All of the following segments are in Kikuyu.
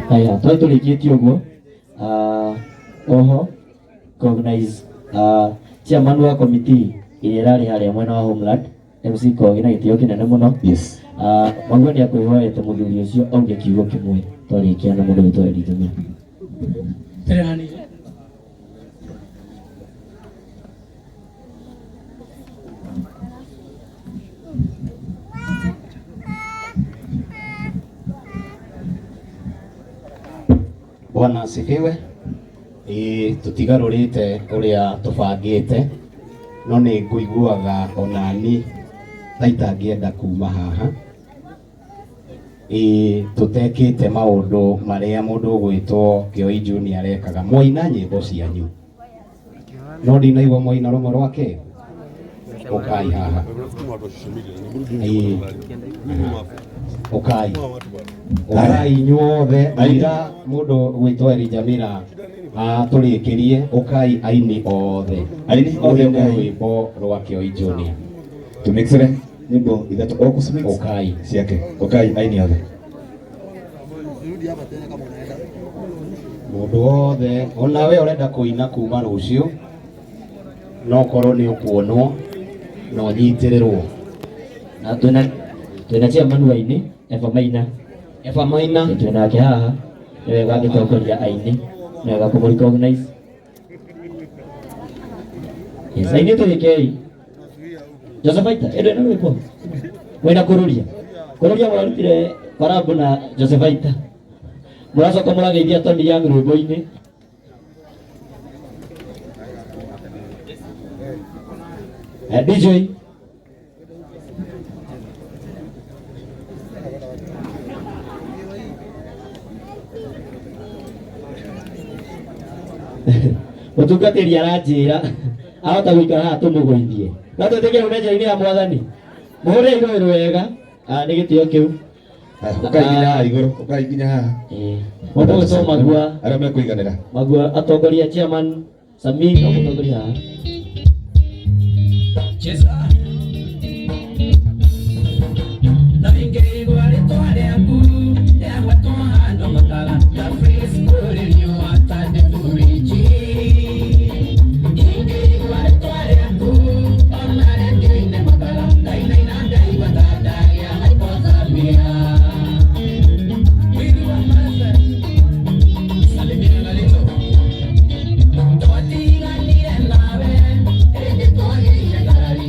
Haya, twari tũrĩkĩtie ũguo. Ah, oho cognize chairman wa committee ĩrĩa ĩrarĩ harĩa mwena wa Homeland MC Kogi na gĩtĩo kĩnene mũno. Yes. Ah, Magua nĩ akwĩhoete mũthuri ũcio auge kiugo kĩmwe twarĩkia na mũndũ wĩtwo Edith Mira. Tere hanini. Bwana asifiwe. Ĩĩ tũtigarũrĩte ũrĩa tũbangĩte no nĩ ngũiguaga onani ta itangĩenda kuma haha ĩĩ tũtekĩte maũndũ marĩa mũndũ ũgwĩtwo Kĩoi Junior arekaga. Mwaina nyĩmbo cianyu no ndinaigua mwaina rũmwe rwake. Ũkai haha. Ĩĩ. Ũkai ũkai inyuothe aira mũndũ gwĩtwo Elijah atũrĩkĩrie. Ũkai aini othe. Aini othe Mũine ũkai. rwĩmbo rwa Kĩoi Junior. Tumixere nyimbo ithatũ o kũmix Ũkai. ciake. Ũkai aini othe. Mũndũ wothe ona we ũrenda kũina kuma rũciũ no korwo nĩ ũkuonwo na ũnyitĩrĩrwo. Na twĩna chairman wa aini Eva Maina. Eva Maina. Twĩ nake haha nĩ wega angĩtongoria aini, nĩ wega kũmũ recognize. Yes, aini tũgĩkei. Josephaita, ĩndũ ĩno rwĩmbo mwĩna kũrũria kũrũria mũrarutire collab na Josephaita, mũracoka mũrageithia Tony Young rwĩmbo-inĩ. DJ. Mũtungatĩri aranjĩra ahota gũikara haha tũmũgũithie, no twĩtĩkĩre ume njĩra-inĩ ya mwathani. Mũhũre irũĩrũ wega. Ah, nĩ gĩtĩo kĩu. Ũkai nginya haha igũrũ, ũkai nginya haha. Mũndũ ũgwĩtwo Magua. Arĩa mekũiganĩra. Magua atongoria chairman Sami no mũtongoria haha. Cheza. Na ingĩigua rĩtwa rĩaku rĩagwetwo handũ makaga ta freeze kũrĩ riũa ta ndĩ fridge. Ingĩigua rĩtwa rĩaku ona redio-inĩ makaga ndainaina ndaigua ta ndagĩa hypothermia. Wili wa Masa, salimia Galito. Twatiganire nawe ĩndĩ twagĩire ngarari.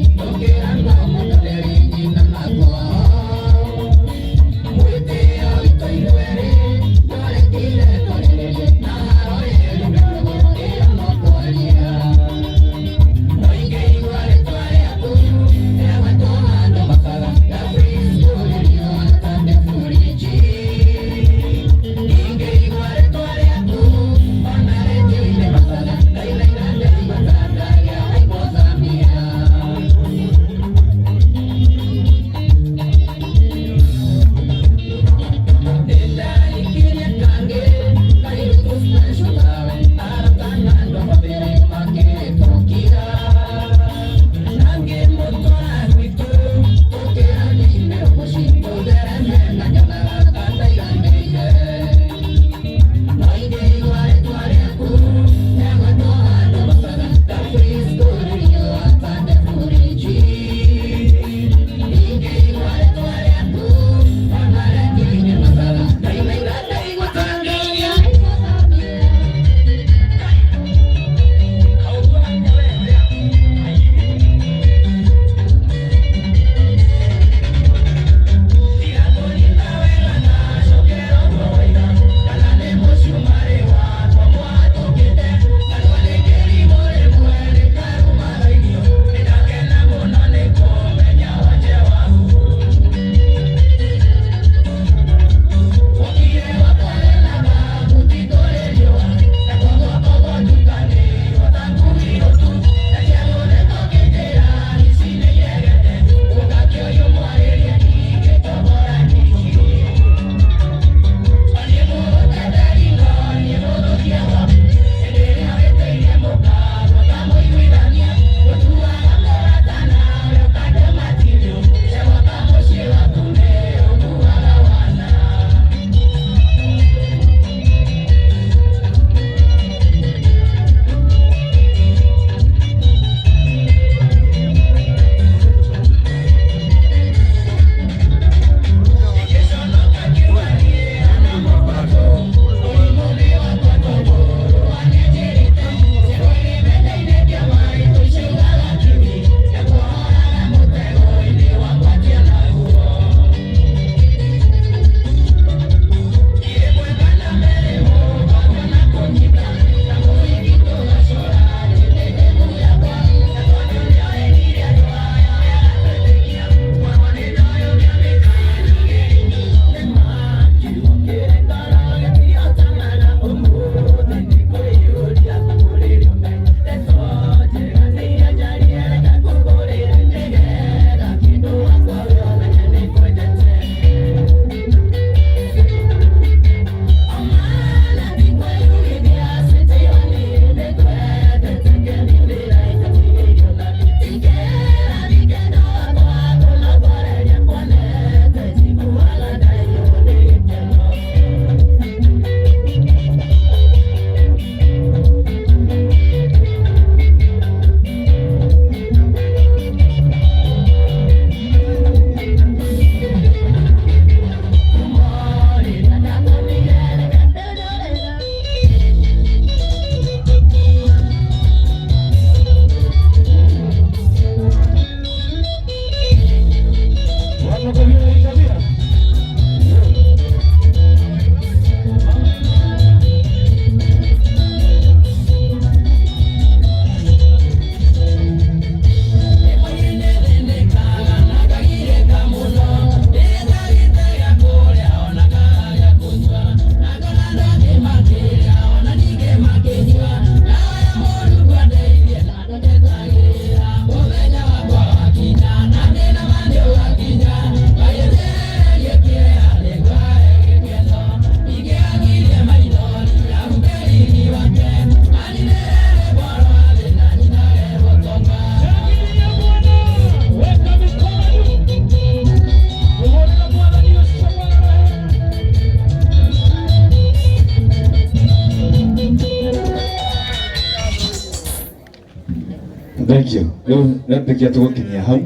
Thank you. Rĩu nĩtĩkia tũgũkinyia hau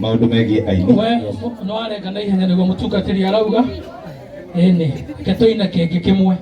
maũndũ megiĩ aini. We nĩ warenga na ihenya nĩguo mũtungatĩri arauga. Ĩni, reke tũine kĩngĩ kĩmwe.